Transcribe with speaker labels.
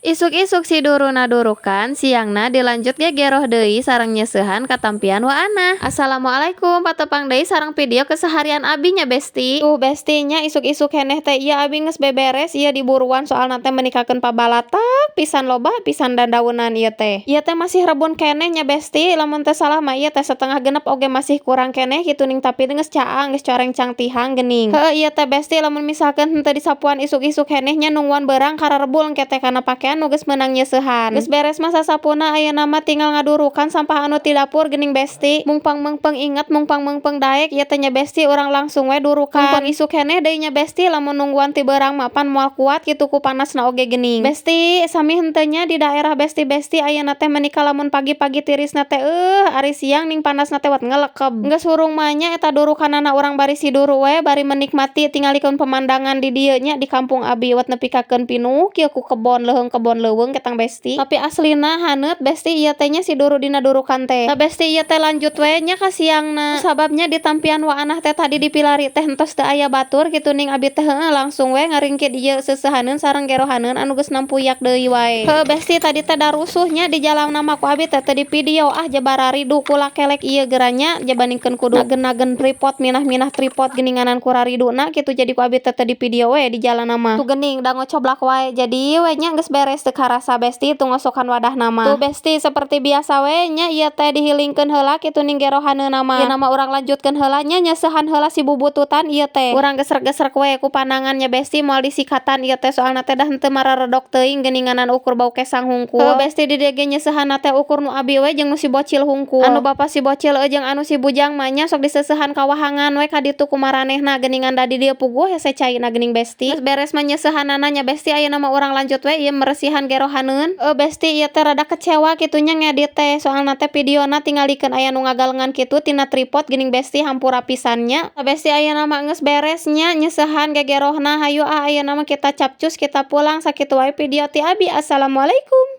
Speaker 1: Isuk-isuk si duruna durukan, siangna dilanjut ge geroh deui sareng nyeusehan katampian waanah. Assalamualaikum, patepang deui sareng video keseharian abi nya, Besti. Tuh, Besti nya, isuk-isuk keneh teh ieu abi geus beberes ieu di buruan, soalna teh menikakeun pabalatak pisan, loba pisan dandaunan ieu teh. Ieu teh masih rebun keneh nya, Besti, lamun teu salah mah ieu teh 8.30 oge masih kurang keneh kitu ning, tapi geus caang, geus corengcang tihang geuning. Heueuh, ieu teh, Besti, lamun misalkeun henteu disapuan isuk-isuk keneh nya, nungguan beurang kararebul engke teh kana pakean nu geus meunang nyeusehan. Geus beres mah sasapuna, ayeuna mah tinggal ngadurukan sampah anu ti dapur geuning, Besti. Mungpang meungpeung inget, mungpang meungpeung daek ieu teh nya, Besti, urang langsung we durukan. Mungpang isuk keneh deui nya, Besti, lamun nungguan ti beurang mah pan moal kuat kitu ku panasna oge geuning. Besti, sami henteu nya di daerah Besti-besti ayeuna teh meuni lamun pagi-pagi tirisna teh ari siang ning panasna teh wat ngelekeb. Geus hurung mah nya eta durukanana, urang bari siduru we bari menikmati tingalikeun pemandangan di dieu nya, di kampung abi, wat nepikakeun pinuh kieu ku kebon leuheung, kebon leuweung ketang, Besti. Tapi aslina haneut, Besti, ieu teh nya si duru dina durukan teh. Tah, Besti, ieu teh lanjut we nya ka siangna. Sababnya di tampian waanah teh tadi di pilari teh entos teu aya batur kitu ning, abi teh heueuh langsung we ngaringkid ieu seuseuhaneun sareng gerohaneun anu geus nampuyak deui wae. Heueuh, Besti, tadi teh darusuh nya di jalanna mah, ku abi teh teu di video ah, jaba raridu ku lakelek ieu geura nya, jabandingkeun kudu nagen-nagen tripod, minah-minah tripod geuninganan ku rariduna kitu, jadi ku abi teh teu di video we di jalanna mah. Tuh geuning da ngocoblak wae, jadi we nya geus beres teu karasa, Besti, tu ngosokan wadahna mah. Tuh, Besti, seperti biasa we nya ieu teh dihilingkeun heula kitu ning gerohaneunna mah. Ieu mah urang lanjutkeun heula nya, nyeusehan heula si bubututan ieu teh. Urang gesrek-gesrek we ku panangannya, Besti, moal disikatan ieu teh, soalna teh dah henteu mararedok teuing geuninganan, ukur bau kesang hungkul. Heueuh, Besti, di dieu ge nyeusehanna teh ukur nu abi we jeung nu si bocil hungkul. Anu bapa si bocil jeung anu si bujang mah nya sok diseusehan kawahangan we ka ditu ku maranehna geuningan, da di dieu puguh hese caina geuning, Besti. Geus beres mah nyeusehanana nya, Besti, ayeuna mah urang lanjut we ieu meresihan gerohaneun. Besti, ieu teh rada kecewa kitu nya ngedit teh, soalna teh videona tingalikeun aya nu ngagalengan kitu tina tripod geuning, Besti, hampura pisan nya. Besti, ayeuna mah geus beres nya nyeusehan gegerohna, hayu ah, ayeuna mah kita capcus, kita pulang. Sakitu wae video ti abi. Assalamualaikum.